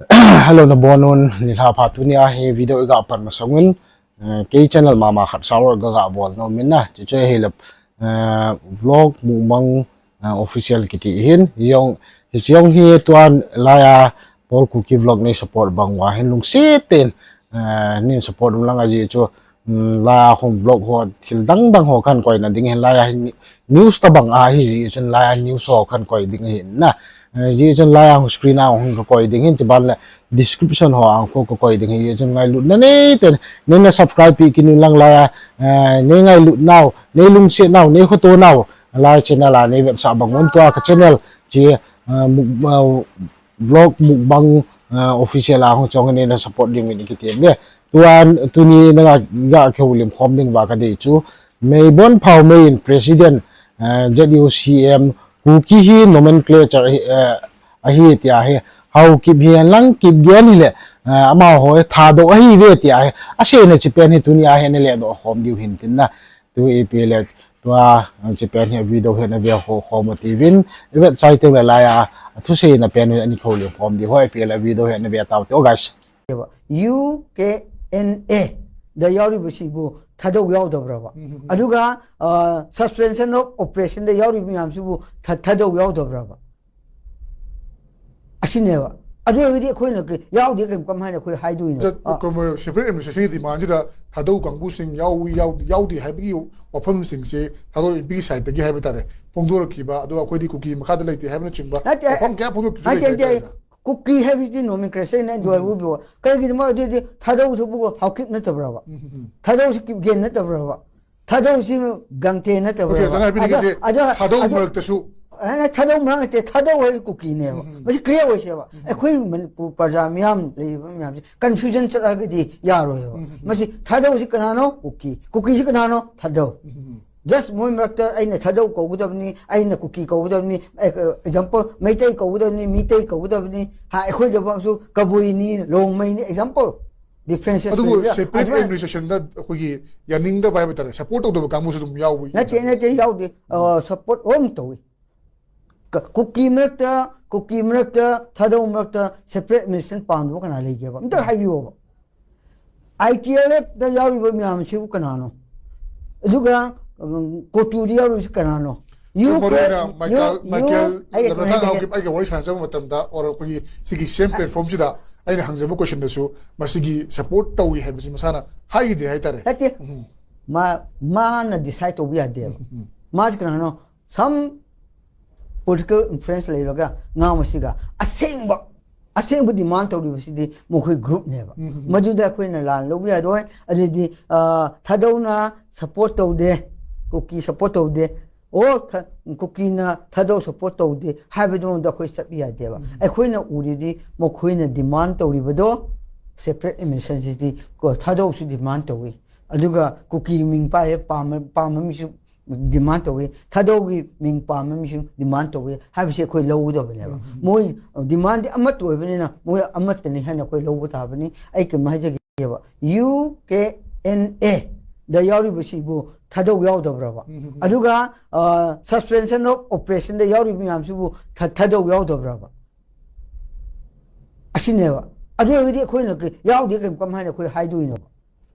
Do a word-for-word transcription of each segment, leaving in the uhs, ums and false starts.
Hello, nabonun, nilhah pha. Tunia hi video iga pan masangin, eh, kei channel mama khat shout out ga, ga bol nom in na. Chuche hi le, eh, Vlog Mukbang, eh, Official kiti hin. Jong, jong hi tuan laiya Paul Kuki Vlog nei support bang uva hin lungset in, eh, nin support um lang ahi chu, um, laiya hung vlog ho thil dang dang ho kahin koina ding hin laiya hin news tabang ahi jeh chun laiya news ho kahin koi ding hin na. Eh, jeh chun laiya hung screen a hung kakoi ding hin chuban le description ho a hung kakoi ding hin jeh chun ngailutna neitah in neina subscribe pi kit un lang laiya, eh, nei ngailut nau, nei lungset nau, nei khoto nau, laiya channel a nei vetsah bang un tua ka channel chu, eh, muk-, eh, Vlog Mukbang, eh, Official a hung chong neina support ding in kiti ve. Tua tuni na ga, ga kihoulim khom ding uva kadei chu Meibon Phaomei in President, eh, Z U C M, Kuki hi nomenclature ahi, eh, ahi tia hi. Haokip hi lang Kipgen hile, eh, amaho hi Thadou ahi ve tia hi. Aseina chu pen hi tunia hi ana ledoh khom diu hin tin na. Tu ipi le tua, eh, chu pen hi video hi ana ve ho khom u tivin. Ivet chai teu le laiya, thuseina pen hi ana kihoulim khom diu ho ipi le video hi ana ve tau te, oh guys. U K N A da ꯌꯥꯎꯔꯤꯕꯁꯤꯕꯨ ꯊꯥꯗꯧ ꯌꯥꯎꯗꯕ꯭ꯔꯕ? ꯎꯝ, ꯎꯝ, ꯎꯝ꯫ ꯑꯗꯨꯒ, ꯑ, suspension of operation ꯗ ꯌꯥꯎꯔꯤꯕ ꯃꯌꯥꯝꯁꯤꯕꯨ ꯊ-, ꯊꯥꯗꯧ ꯌꯥꯎꯗꯕ꯭ꯔꯕ? ꯑꯁꯤꯅꯦꯕ꯫ ꯑꯗꯨ ꯑꯣꯏꯔꯒꯗꯤ ꯑꯩꯈꯣꯏꯅ ꯀꯩ-, ꯌꯥꯎꯗꯦ ꯀꯩ-, ꯀꯃꯥꯏꯅ ꯑꯩꯈꯣꯏ ꯍꯥꯏꯗꯣꯏꯅꯣ? ꯖ-, ꯑ꯫ ꯀꯃ-, separate administration ꯒꯤ demand ꯁꯤꯗ ꯊꯥꯗꯧ ꯀꯥꯡꯕꯨꯁꯤꯡ ꯌꯥꯎꯏ, ꯌꯥꯎ-, ꯌꯥꯎꯗꯦ ꯍꯥꯏꯕꯒꯤ ꯋꯥꯐꯝꯁꯤꯡꯁꯦ ꯊꯥꯗꯧ ꯑꯦꯝ ꯄꯤꯒꯤ side ꯇꯒꯤ ꯍꯥꯏꯕ ꯇꯥꯔꯦ, ꯐꯣꯡꯗꯣꯔꯛꯈꯤꯕ, ꯑꯗꯨꯒ ꯑꯩꯈꯣꯏꯗꯤ ꯀꯨꯀꯤ ꯃꯈꯥꯗ ꯂꯩꯇꯦ ꯍꯥꯏꯕꯅꯆꯤꯡꯕ ꯅꯠꯇꯦ, ꯋꯥꯐꯝ ꯀꯌꯥ ꯐꯣꯡꯗꯣꯛꯈꯤꯕꯁꯨ ꯅꯠꯇꯦ, ꯂꯩꯈ꯭ꯔꯦ ꯅꯠꯇꯦ, ꯍꯥꯏꯇꯥꯔꯦ꯫ ꯀꯨꯀꯤ ꯍꯥꯏꯕꯁꯤꯗꯤ nomenclature ꯅꯦ, ꯎꯝ꯫ ꯑꯗꯨ ꯍꯥꯏꯕꯕꯨ꯫ ꯀꯩꯒꯤꯅꯣ ꯑꯗꯨꯗꯤ ꯊꯥꯗꯧꯁꯤꯕꯨ ꯍꯥꯎꯀꯤꯞ ꯅꯠꯇꯕ꯭ꯔꯕ? ꯎꯝ, ꯎꯝ, ꯎꯝ꯫ ꯊꯥꯗꯧꯁꯤ ꯀꯤꯞꯒꯦꯟ ꯅꯠꯇꯕ꯭ꯔꯕ? ꯊꯥꯗꯧꯁꯤ ꯒꯪꯇꯦ ꯅꯠꯇꯕ꯭ꯔꯕ? ꯑꯣꯀꯦ, ꯅꯪ ꯍꯥꯏꯕꯤꯅꯤꯡꯉꯤꯁꯦ ꯑꯗꯣ, ꯑꯗꯣ, ꯊꯥꯗꯧ ꯑꯗꯣ, ꯃꯔꯛꯇꯁꯨ ꯑꯦ, ꯊꯥꯗꯧ ꯃꯔꯛ ꯅꯠꯇꯦ, ꯊꯥꯗꯧ ꯍꯥꯏꯕ ꯀꯨꯀꯤꯅꯦꯕ꯫ ꯎꯝ, ꯎꯝ꯫ ꯃꯁꯤ clear ꯑꯣꯏꯁꯦꯕ꯫ ꯎꯝ, ꯎꯝ꯫ ꯑꯩꯈꯣꯏ ꯃꯅꯤꯄꯨꯔ ꯄ꯭ꯔꯖꯥ ꯃꯤꯌꯥꯝ ꯂꯩꯔꯤꯕ ꯃꯌꯥꯝꯁꯤ confusion ꯆꯠꯂꯒꯗꯤ ꯌꯥꯔꯣꯏꯕ꯫ ꯎꯝ, ꯎꯝ, ꯎꯝ꯫ ꯃꯁꯤ ꯊꯥꯗꯧꯁꯤ ꯀꯅꯥꯅꯣ? ꯀꯨꯀꯤ꯫ ꯀꯨꯀꯤꯁꯤ ꯀꯅꯥꯅꯣ? ꯊꯥꯗꯧ꯫ ꯎꯝ, ꯎꯝ, ꯎꯝ꯫ Just ꯃꯣꯏ ꯃꯔꯛꯇ ꯑꯩꯅ ꯊꯥꯗꯧ ꯀꯧꯒꯗꯕꯅꯤ, ꯑꯩꯅ ꯀꯨꯀꯤ ꯀꯧꯒꯗꯕꯅꯤ, ꯑꯦ, example, ꯃꯩꯇꯩ ꯀꯧꯒꯗꯕꯅꯤ, ꯃꯤꯇꯩ ꯀꯧꯒꯗꯕꯅꯤ, ꯍꯥ, ꯑꯩꯈꯣꯏ ꯂꯩꯕꯥꯛꯁꯨ ꯀꯕꯨꯏꯅꯤ, ꯔꯣꯡꯃꯩꯅꯤ, example, differences ꯑꯗꯨꯕꯨ ꯂꯩꯕ꯫ Separate ꯑꯗꯨꯃꯥꯏꯅ administration ꯗ ꯑꯩꯈꯣꯏꯒꯤ ꯌꯥꯅꯤꯡꯗꯕ ꯍꯥꯏꯕ ꯇꯥꯔꯦ, support ꯇꯧꯗꯕ ꯀꯥꯡꯕꯨꯁꯨ ꯑꯗꯨꯝ ꯌꯥꯎꯕ ꯅꯠꯇꯦ, ꯌꯥꯎꯏ꯫ ꯅꯠꯇꯦ, ꯌꯥꯎꯗꯦ꯫ ꯑ, support ꯂꯣꯏꯅ ꯇꯧꯏ꯫ ꯀ-, ꯀꯨꯀꯤ ꯃꯔꯛꯇ, ꯀꯨꯀꯤ ꯃꯔꯛꯇ, ꯊꯥꯗꯧ ꯃꯔꯛꯇ separate administration ꯄꯥꯝꯗꯕ ꯀꯅꯥ ꯂꯩꯒꯦꯕ? ꯑꯝꯇ ꯎꯝ꯫ ꯍꯥꯏꯕꯤꯌꯣꯕ꯫ ꯑꯥꯏ ꯇꯤ ꯑꯦꯜ ꯑꯦꯐ ꯇ ꯌꯥꯎꯔꯤꯕ ꯃꯌꯥꯝꯁꯤꯕꯨ ꯀꯅꯥꯅꯣ? ꯑꯗꯨꯒ, ꯎꯝ, ꯀꯣꯇꯨꯗ ꯌꯥꯎꯔꯤꯕꯁꯤ ꯀꯅꯥꯅꯣ? ꯑꯗꯨ ꯌꯨ ꯀꯦ, ꯃꯔꯨꯑꯣꯏꯅ ꯌꯨ, ꯃꯥꯏꯀꯦꯜ, ꯌꯨ, ꯃꯥꯏꯀꯦꯜ ꯑꯩ, ꯂꯝꯅꯊꯥꯡ ꯑꯩ, ꯍꯥꯎꯀꯤꯞ ꯑꯩꯒ ꯋꯥꯔꯤ ꯁꯥꯟꯅꯖꯕ ꯃꯇꯝꯗ, or ꯑꯩꯈꯣꯏꯒꯤ ꯁꯤꯒꯤ same platform ꯁꯤꯗ ꯑꯩꯅ ꯍꯪꯖꯕ question ꯗꯁꯨ ꯃꯁꯤꯒꯤ support ꯇꯧꯏ ꯍꯥꯏꯕꯁꯤ ꯃꯁꯥꯅ ꯍꯥꯏꯈꯤꯗꯦ ꯍꯥꯏꯇꯥꯔꯦ꯫ ꯅꯠꯇꯦ꯫ ꯎꯝ꯫ ꯃꯥ, ꯃꯥꯅ decide ꯇꯧꯕ ꯌꯥꯗꯦꯕ꯫ ꯎꯝ, ꯎꯝ, ꯎꯝ꯫ ꯃꯥꯁꯤ ꯀꯅꯥꯅꯣ? Some political influence ꯂꯩꯔꯒ ꯉꯥꯡꯕꯁꯤꯒ ꯑꯁꯦꯡꯕ, ꯑꯁꯦꯡꯕ demand ꯇꯧꯔꯤꯕꯁꯤꯗꯤ ꯃꯈꯣꯏ group ꯅꯦꯕ꯫ ꯎꯝ, ꯎꯝ, ꯎꯝ꯫ ꯃꯗꯨꯗ ꯑꯩꯈꯣꯏꯅ ꯂꯥꯟ ꯂꯧꯕ ꯌꯥꯔꯣꯏ꯫ ꯑꯗꯨꯗꯤ, ꯑ, ꯊꯥꯗꯧꯅ support ꯇꯧꯗꯦ, ꯀꯨꯀꯤ support ꯇꯧꯗꯦ, or ꯊ-, ꯀꯨꯀꯤꯅ ꯊꯥꯗꯧ support ꯇꯧꯗꯦ ꯍꯥꯏꯕꯗꯨꯃꯗ ꯑꯩꯈꯣꯏ ꯆꯠꯄ ꯌꯥꯗꯦꯕ꯫ ꯎꯝ꯫ ꯑꯩꯈꯣꯏꯅ ꯎꯔꯤꯗꯤ ꯃꯈꯣꯏꯅ demand ꯇꯧꯔꯤꯕꯗꯣ separate administration ꯁꯤꯗꯤ ꯀꯣ, ꯊꯥꯗꯧꯁꯨ demand ꯇꯧꯏ꯫ ꯑꯗꯨꯒ ꯀꯨꯀꯤ ꯃꯤꯡ ꯄꯥꯏ-, ꯄꯥꯝꯕ, ꯄꯥꯝꯕ ꯃꯤꯁꯨ demand ꯇꯧꯏ, ꯊꯥꯗꯧꯒꯤ ꯃꯤꯡ ꯄꯥꯝꯕ ꯃꯤꯁꯨ demand ꯇꯧꯏ ꯍꯥꯏꯕꯁꯤ ꯑꯩꯈꯣꯏ ꯂꯧꯒꯗꯕꯅꯦꯕ꯫ ꯎꯝ, ꯎꯝ꯫ ꯃꯣꯏ demand ꯗꯤ ꯑꯃꯠꯇ ꯑꯣꯏꯕꯅꯤꯅ ꯃꯣꯏ ꯑꯃꯠꯇꯅꯤ ꯍꯥꯏꯅ ꯑꯩꯈꯣꯏ ꯂꯧꯕ ꯇꯥꯕꯅꯤ꯫ ꯑꯩ ꯀꯩꯅꯣꯝ ꯍꯥꯏꯖꯒꯦꯕ, ꯌꯨ ꯀꯦ ꯑꯦꯟ ꯑꯦ ꯗ ꯌꯥꯎꯔꯤꯕꯁꯤꯕꯨ ꯊꯥꯗꯧ ꯌꯥꯎꯗꯕ꯭ꯔꯕ? ꯎꯝ, ꯎꯝ, ꯎꯝ꯫ ꯑꯗꯨꯒ, ꯑ, suspension of operation ꯗ ꯌꯥꯎꯔꯤꯕ ꯃꯌꯥꯝꯁꯤꯕꯨ ꯊ-, ꯊꯥꯗꯧ ꯌꯥꯎꯗꯕ꯭ꯔꯕ? ꯑꯁꯤꯅꯦꯕ꯫ ꯑꯗꯨ ꯑꯣꯏꯔꯒꯗꯤ ꯑꯩꯈꯣꯏꯅ ꯀꯩ-, ꯌꯥꯎꯗꯦ ꯀꯩ-, ꯀꯃꯥꯏꯅ ꯑꯩꯈꯣꯏ ꯍꯥꯏꯗꯣꯏꯅꯣꯕ?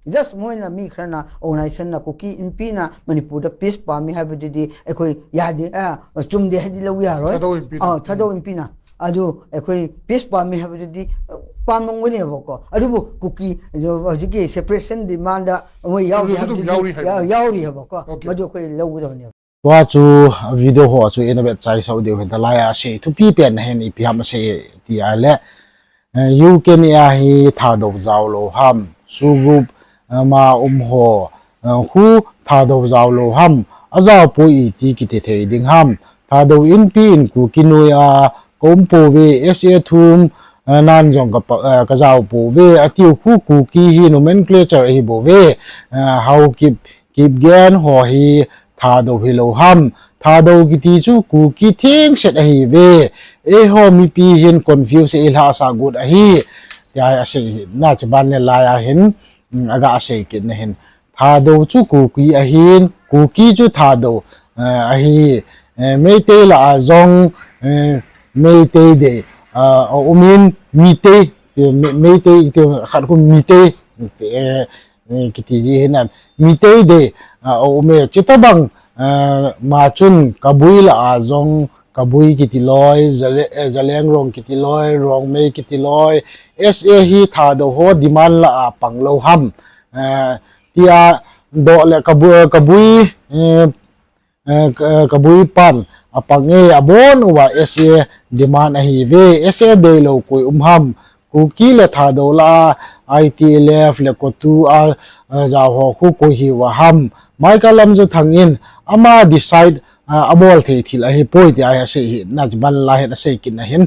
Just ꯃꯣꯏꯅ ꯃꯤ ꯈꯔꯅ, organization ꯅ, ꯀꯨꯀꯤ ꯏꯟꯄꯤꯅ ꯃꯅꯤꯄꯨꯔꯗ peace ꯄꯥꯝꯃꯤ ꯍꯥꯏꯕꯗꯨꯗꯤ ꯑꯩꯈꯣꯏ ꯌꯥꯗꯦ, ꯑ, ꯆꯨꯝꯗꯦ ꯍꯥꯏꯗꯤ ꯂꯧ ꯌꯥꯔꯣꯏ꯫ ꯊꯥꯗꯧ ꯏꯟꯄꯤꯅ꯫ ꯑ, ꯊꯥꯗꯧ ꯎꯝ꯫ ꯏꯟꯄꯤꯅ꯫ ꯑꯗꯨ ꯑꯩꯈꯣꯏ peace ꯄꯥꯝꯃꯤ ꯍꯥꯏꯕꯗꯨꯗꯤ, ꯑ, ꯄꯥꯝꯂꯝꯒꯅꯦꯕꯀꯣ꯫ ꯑꯗꯨꯕꯨ ꯀꯨꯀꯤ, ꯍꯧꯖꯤꯛꯀꯤ separation demand ꯗ ꯃꯣꯏ ꯌꯥꯎꯗꯦ ꯑꯗꯨꯁꯨ ꯑꯗꯨꯝ ꯍꯥꯏꯕꯗꯨꯗꯤ ꯌꯥꯎꯔꯤ ꯍꯥꯏꯕꯅꯤ꯫ ꯌꯥ-, ꯌꯥꯎꯔꯤ ꯍꯥꯏꯕꯀꯣ꯫ ꯑꯣꯀꯦ꯫ ꯃꯗꯨ ꯑꯩꯈꯣꯏ ꯂꯧꯒꯗꯕꯅꯦꯕ꯫ Tua chu video ho chu ina vet chai sau diu hin ta laiya sei thupi pen hin ipi ham sei ti a le, eh, U K N A hi Thadou jao lou ham, SoO group, eh, ma um ho, eh, khu Thadou jao lou ham, ajao poi ti kiti thei ding ham, Thadou inpi in Kuki noi a ka um pouve, S A thum, eh, nan jong ka pa, eh, ka jao pouve, atiu khu Kuki hi nomenclature ahi bouve, eh, Haokip, Kipgen ho hi Thadou hilou ham. Thadou kiti chu Kuki thengset ahiuve. Eiho mipi hin confuse eilhah sah got ahi. Tia asei hi. Na chuban le laiya hin, mm, aga asei kit na hin. Thadou chu Kuki ahin, Kuki chu Thadou, eh, ahi. Eh, Meitei lah a jong, eh, Meitei dei, ah, a um in, Meitei ti, Mi-, Meitei, ti, khat khu Mitei, ti, eh, eh, kiti ji hinam. Mitei de, ah, a um e, chutobang, ah, ma chun Kabui lah a jong, Kabui kiti loi, Zale-, eh, Zeliangrong kiti loi, Rongmei kiti loi, S A hi Thadou ho demand lah a pang lou ham. Eh, tia doh le Kabu-, Kabui, eh, eh, Ka-, Kabui pan apang e, abon uva S A demand ahi ve, S A deilou koi um ham, Kuki le Thadou lah a, I T L F le COTU a, eh, jao ho khu koi hiuva ham. Michael Lamjathang in ama decide, ah, abol thei thil ahipoi tia hi asei hi, na, chuban lai hin asei kit na hin.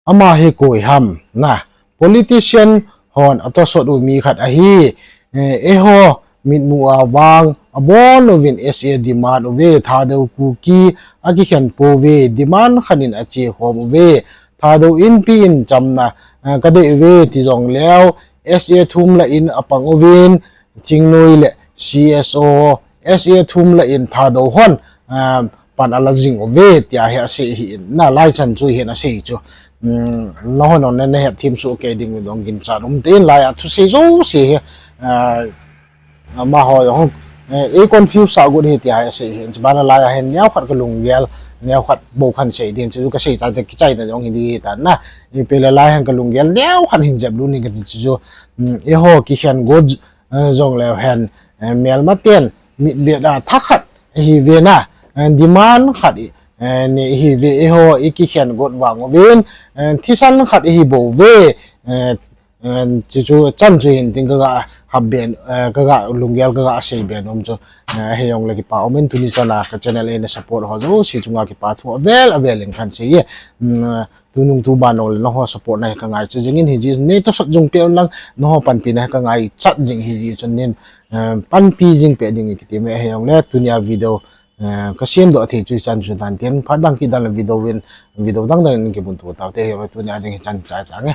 Ama hi koi ham, na. Politician hon atosot u mi khat ahi, eh, eiho mitmu a vang, abon uvin S A demand uve, Thadou Kuki akikhen pouve, demand khat in ache khom uve, Thadou Inpi in chamna, eh, kadei uve, ti jong leu, S A thum lah in apang uvin, Chingnoi le C S O, S A thum lah in Thadou hon, ah, pan ala jing uve, tia hi asei hi in, na, lai chan chu hin asei chu. Hmm, nahon nong na, na het thim su kei ding mi dong ginchat um te in lai a thusei jouse hi, ah, amaho jong, eh, ei confuse sa got hi tia hi asei hi in, chuban a lai a hin neo khat ka lunggel, neo khat bou khan sei ding chu kasei cha te kichai na jong hi di ta na, ipi le lai hin ka lunggel neo khat hin jep lu ni kati chu chu, hmm, eiho kikhen got, eh, jong leu hen, eh, melma ten, mit vet a thakhat, hi ve na, eh, demand khat, eh, ni hi ve eiho i kikhen got vang uvin, eh, thisan khat hi bou ve, eh, eh, chu chu chan chu hin tin kaga hap ben, eh, kaga lunggel kaga sei ben um chu, eh, hijong le kipa um in tuni chan a ka channel a na support ho jouse chunga kipa thu avel avel in khan sei e, mm, Tunung tuban nong le nangho support na hi ka ngaicha jing in hi ji nei to sot jong pe un lang nangho panpi na hi ka ngaichat jing hi ji chun nin, eh, panpi jing pe ding kiti me hijong le tunia video, eh, ka siam doh thei chu chan chu dan tin phat dang kit dan le video win video dang dang in kibun tu tau te hi tunia ding chan chai chang e.